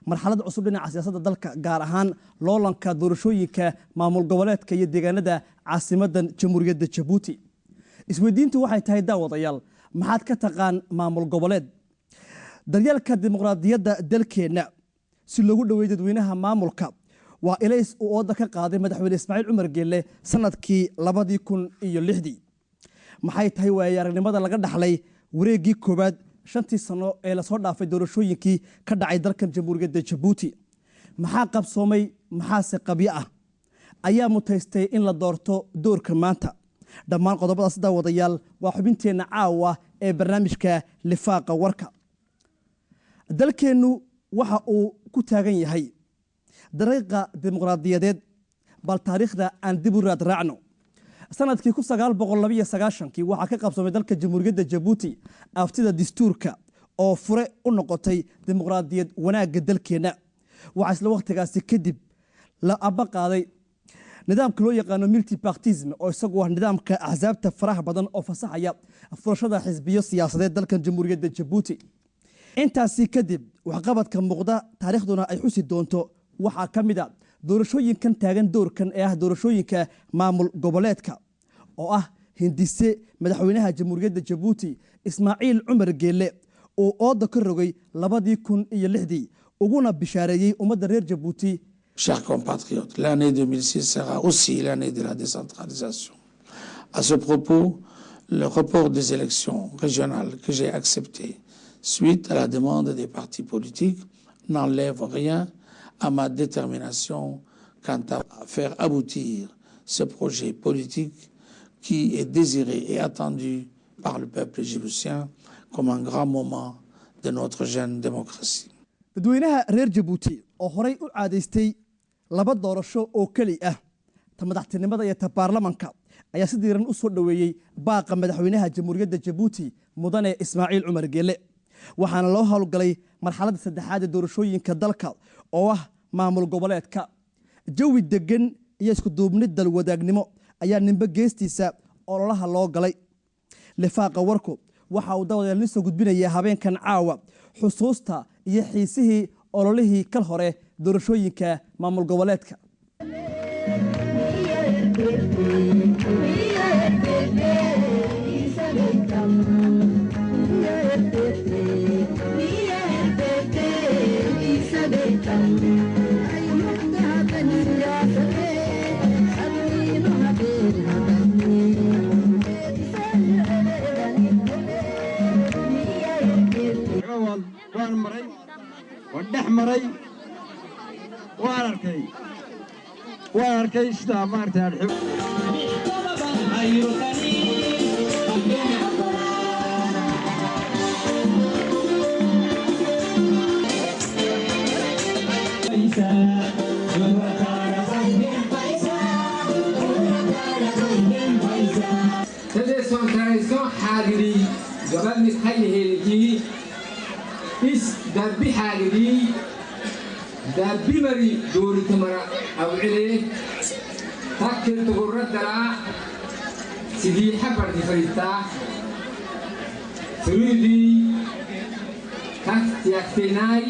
Marxalad cusub dhinaca siyaasadda dalka, gaar ahaan loolanka doorashooyinka maamul goboleedka iyo deegaanada caasimadan Jamhuuriyadda Jabuuti. Isweydiintu waxay tahay, daawadayaal, maxaad ka taqaan maamul goboleed? Daryeelka dimuqraadiyadda dalkeenna si loogu dhoweeyey dadweynaha maamulka waa ilays uu ooda ka qaaday Madaxweyne Ismaaciil Cumar Geelle sanadkii 2006-dii. Maxay tahay waaya aragnimada laga dhaxlay wareeggii koowaad 5-tii sano ee lasoo dhaafay doorashooyinkii ka dhacay dalkan Jamhuuriyadda Jabuuti? Maxaa qabsoomay, maxaase qabyo ah ayaa mutaystay in la doorto doorka maanta? Dhammaan qodobadaas, daawadayaal, waa xubinteenna caawa ee barnaamijka Lifaaqa Warka. Dalkeennu waxa uu ku taagan yahay dariiqa dimuqraadiyadeed. Bal taariikhda aan dib u raad raacno. Sanadkii 1992-kii waxaa ka qabsoomay dalka Jamhuuriyadda Jabuuti aftida dastuurka oo fure u noqotay dimuqraadiyad wanaagga dalkeenna. Waxaa isla wakhtigaasi kadib la aba qaaday nidaamka loo yaqaano multipartisme, oo isagu ah nidaamka axsaabta faraha badan oo fasaxaya furashada xisbiyo siyaasadeed dalkan Jamhuuriyadda Jabuuti. Intaasi kadib, waxqabadka muuqda taariikhduna ay xusi doonto waxaa ka mid a doorashooyinkan taagan doorkan ee ah doorashooyinka maamul goboleedka, oo ah hindise madaxweynaha Jamhuuriyadda Jabuuti Ismaaciil Cumar Geelle uu ooda ka rogay 2006-dii, uguna bishaareeyey ummadda reer Jabuuti. Chers compatriotes, l'année 2006 sera aussi l'année de la décentralisation. À ce propos, le report des élections régionales que j'ai accepté suite à la demande des partis politiques n'enlève rien à ma détermination quant à faire aboutir ce projet politique qui est désiré et attendu par le peuple djiboutien comme un grand moment de notre jeune démocratie. Dadweynaha reer Jabuuti oo horay u caadaystay laba doorasho oo keli ah, ta madaxtinimada iyo ta baarlamanka, ayaa si diiran u soo dhoweeyey baaqa madaxweynaha Jamhuuriyadda Jabuuti, Mudane Ismaaciil Cumar Geele. Waxaana loo howlgalay marxaladda saddexaad ee doorashooyinka dalka oo ah maamul goboleedka. Jawi degan iyo iskuduubni dalwadaagnimo ayaa ninbe geestiisa ololaha loo galay. Lifaaqa Warku waxa uu daawadayaal soo gudbinayaa habeenkan caawa xusuusta iyo xiisihii ololihii kal hore doorashooyinka maamul goboleedka. Waan maray, waan dhex maray, waan arkay, waan arkay sidaa maaragtay. Ta décentralisation xaagidhi gabalni hayheelkii is dabbi xaagidhi dabbi mari dooritamara awcile takkil tugurraddalaa sidiixa bardi fariistaa firuudii taktiyaktenaay.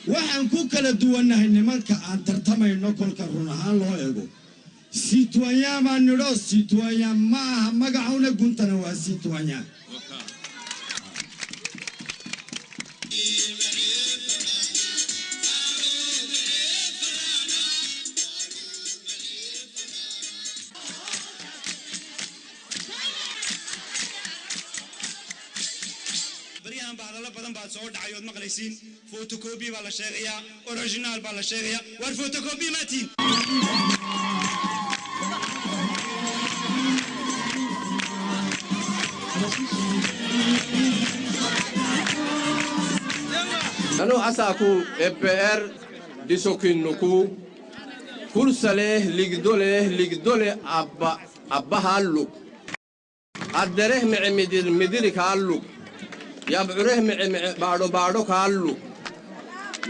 Waxaan ku kala duwannahay nimanka aan tartamayno, kolka run ahaan loo eego, citoyen baan nidho. Citoyen ma aha magacuna, guntana waa citoyen. Baryahan baa hadallo badan baa soo dhacay ood maqlaysiin. Photocopy baa la sheegayaa, original baa la sheegayaa. Waar photocopy maatiin. Nanu asaku EPR disokinnuku kursale ligdole ligdole abba abbahalluk addereh mece midir midiri kaalluk yabcureh mece mece baadho baadho kaalluk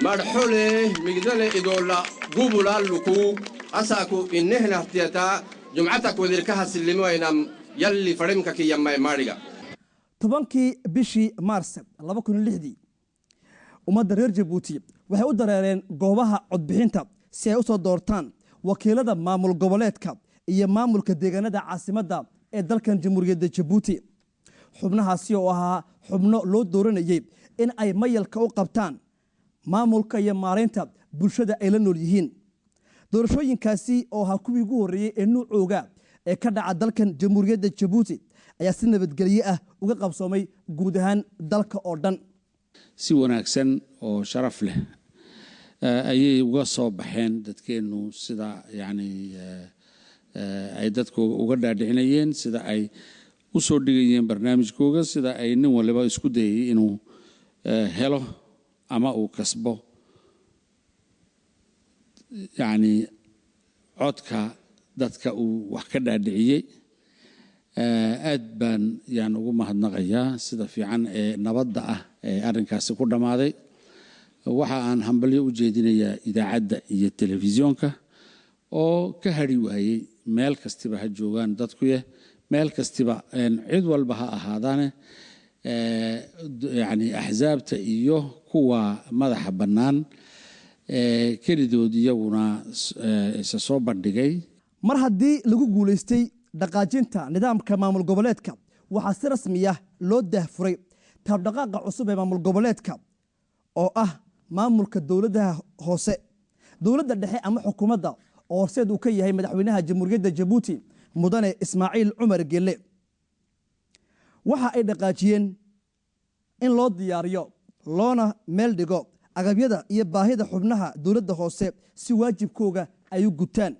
madxole migdale idolla gubulalluku. Asaaku inehnahtiyata jumcatak wadirkaha silimoynam yalli fadhimkaki yammay maadhiga. 10-kii bishii Maars 2006-dii, ummadda reer Jabuuti waxay u dareereen goobaha codbixinta si ay u soo doortaan wakiilada maamul goboleedka iyo maamulka deegaanada caasimadda ee dalkan Jamhuuriyadda Jabuuti. Xubnahaasi oo ahaa xubno loo dooranayey in ay mayalka u qabtaan maamulka iyo maaraynta bulshada ay la nool yihiin. Doorashooyinkaasi oo ahaa kuwii ugu horreeyey ee nuucooga ee ka dhaca dalkan Jamhuuriyadda Jabuuti ayaa si nabadgelye ah uga qabsoomay guud ahaan dalka oo dhan. Si wanaagsan oo sharaf leh ayay uga soo baxeen dadkeennu, sida yacni ay dadku uga dhaadhicinayeen, sida ay u soo dhigayeen barnaamijkooga, sida ay nin waliba isku dayay inuu helo ama uu kasbo yacni codka dadka uu wax ka dhaadhiciyey. Aad baan yaan ugu mahadnaqayaa sida fiican ee nabadda ah ee arrinkaasi ku dhammaaday. Waxa aan hambalyo u jeedinayaa idaacadda iyo telefisyoonka oo ka hadhi waayey, meel kastiba ha joogaan dadkuye, meel kastiba cid walba ha ahaadaane, yacni axsaabta iyo kuwa madaxa bannaan kelidood iyaguna isa soo bandhigay. Mar haddii lagu guulaystay dhaqaajinta nidaamka maamul goboleedka, waxaa si rasmiya loo daahfuray taabdhaqaaqa cusub ee maamul goboleedka oo ah maamulka dowladaha hoose. Dowladda dhexe ama xukuumadda oo horseed uu ka yahay madaxweynaha Jamhuuriyadda Jabuuti, Mudane Ismaaciil Cumar Gelle, waxa ay dhaqaajiyeen in loo diyaariyo loona meel dhigo agabyada iyo baahida xubnaha dowladda hoose si waajibkooga ay u gutaan.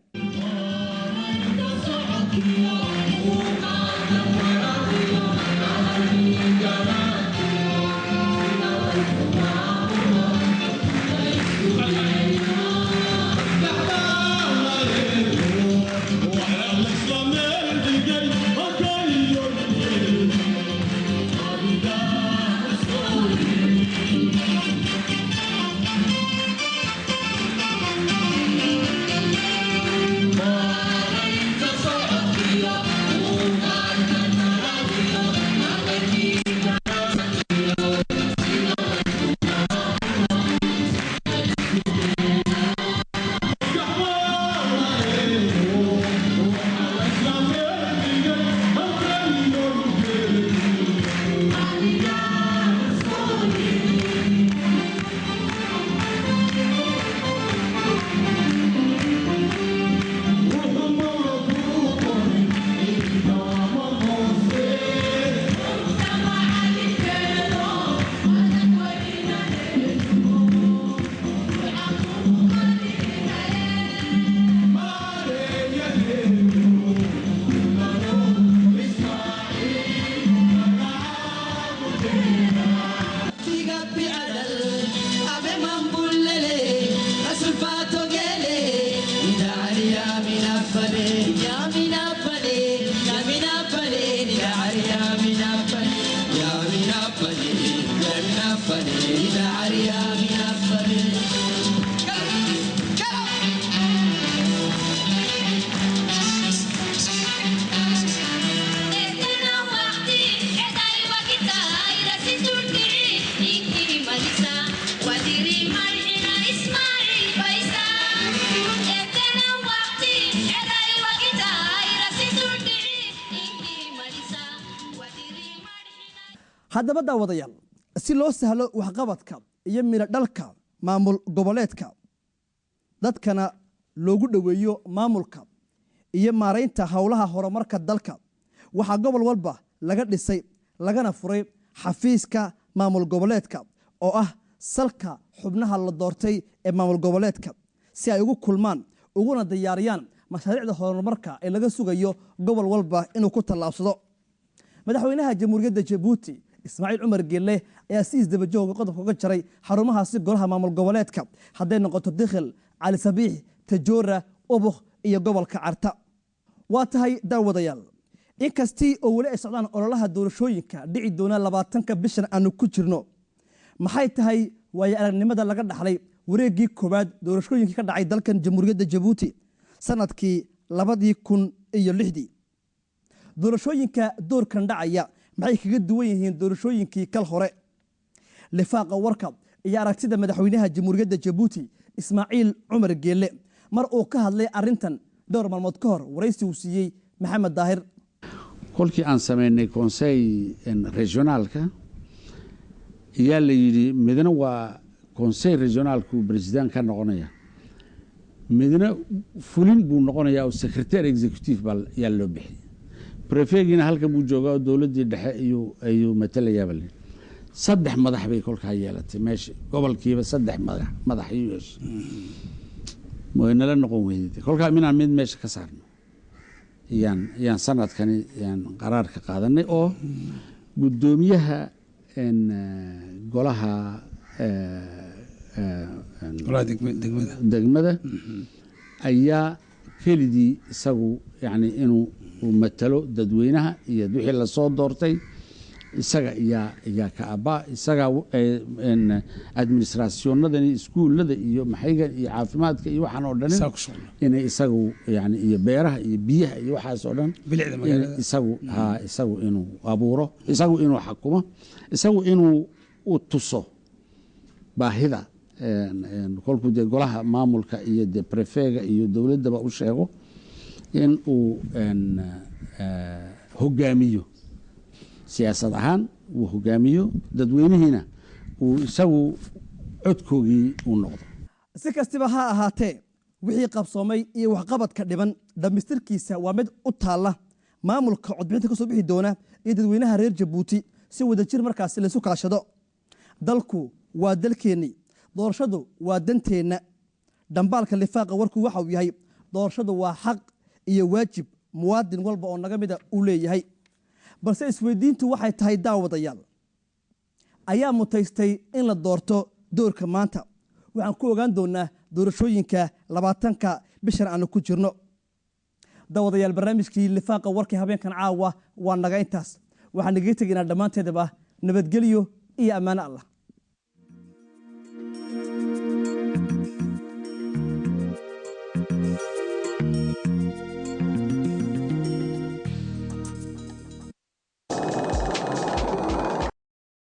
Haddaba daawadayaal, si loo sahlo waxqabadka iyo midho dhalka maamul goboleedka, dadkana loogu dhoweeyo maamulka iyo maaraynta howlaha horumarka dalka, waxaa gobol walba laga dhisay lagana furay xafiiska maamul goboleedka oo ah salka xubnaha la doortay ee maamul goboleedka, si ay ugu kulmaan uguna diyaariyaan mashaariicda horumarka ee laga sugayo gobol walba inuu ku tallaabsado. Madaxweynaha Jamhuuriyadda Jabuuti, Ismaaciil Cumar Gelle, ayaa si isdabajooga qodobka uga jaray xarumahaasi golaha maamul goboleedka, hadday noqoto Dikhil, Cali Sabiix, Tajoora, Ubuk iyo gobolka Carta. Waa tahay daawadayaal, inkastii oo weli ay socdaan ololaha doorashooyinka dhici doona 20-ka bishan aanu ku jirno, maxay tahay waayo aragnimada laga dhaxlay wareeggii koowaad doorashooyinkii ka dhacay dalkan Jamhuuriyadda Jabuuti? Sanadkii 2006-dii. Doorashooyinka doorkan dhacaya maxay kaga duwan yihiin doorashooyinkii kal hore? Lifaaqa warka iyo aragtida madaxweynaha Jamhuuriyadda Jabuuti, Ismaaciil Cumar Geelle, mar uu ka hadlay arrintan dhowr maalmood ka hor waraysi uu siiyey Maxamed Daahir. Kolkii aan samaynay conseil régionalka, ayaa la yidhi midna waa conseil régionalku président ka noqonaya, midna fulin buu noqonayaa oo secrétaire exécutif baa yaa loo bixiyey. Préfetgiina halkan buu joogaa oo dowladdii dhexe ayuu matalayaaba. La saddex madax bay kolkaa yeelatay meesha, gobolkiiba saddex madax ayuu yeeshay. Way nala noqon weyday kolkaa minaan mid meesha ka saarno. Yaan sanadkani yaan qaraarka qaadanay oo guddoomiyaha golaha degmada ayaa kelidii isagu, yani inuu matalo dadweynaha iyo wixii lasoo doortay, isaga iyaa ka abbaa, isaga administrationadani, iskuullada iyo maxayga iyo caafimaadka iyo waxaan oo dhan inay isagu, yani iyo beeraha iyo biyaha iyo waxaas oo dhan, isagu ha isagu inuu abuuro, isagu inuu xakumo, isagu inuu u tuso baahida. Kolkuu dee golaha maamulka iyo dee préfetga iyo dowladdaba u sheego, in uu hogaamiyo siyaasad ahaan, uu hogaamiyo dadweynihiina, uu isagu codkoogii uu noqdo. Si kastiba ha ahaatee, wixii qabsoomay iyo waxqabadka dhiban dhammaystirkiisa waa mid u taalla maamulka codbixinta ka soo bixi doona iyo dadweynaha reer Jabuuti si wadajir markaasi laysu kaashado. Dalku waa dalkeennii, doorashadu waa danteenna. Dhambaalka lifaaqa warku waxa uu yahay: doorashadu waa xaq iyo waajib muwaadin walba oo naga mida uu leeyahay. Balse isweydiintu waxay tahay, daawadayaal, ayaa mutaystay in la doorto doorka maanta? Waxaan ku ogaan doonaa doorashooyinka 20-ka bishan aanu ku jirno. Daawadayaal, barnaamijkii lifaaqa warkii habeenkan caawa waa naga intaas. Waxaan nagaga tegaynaa dhammaanteedaba nabadgelyo iyo ammaano Allah.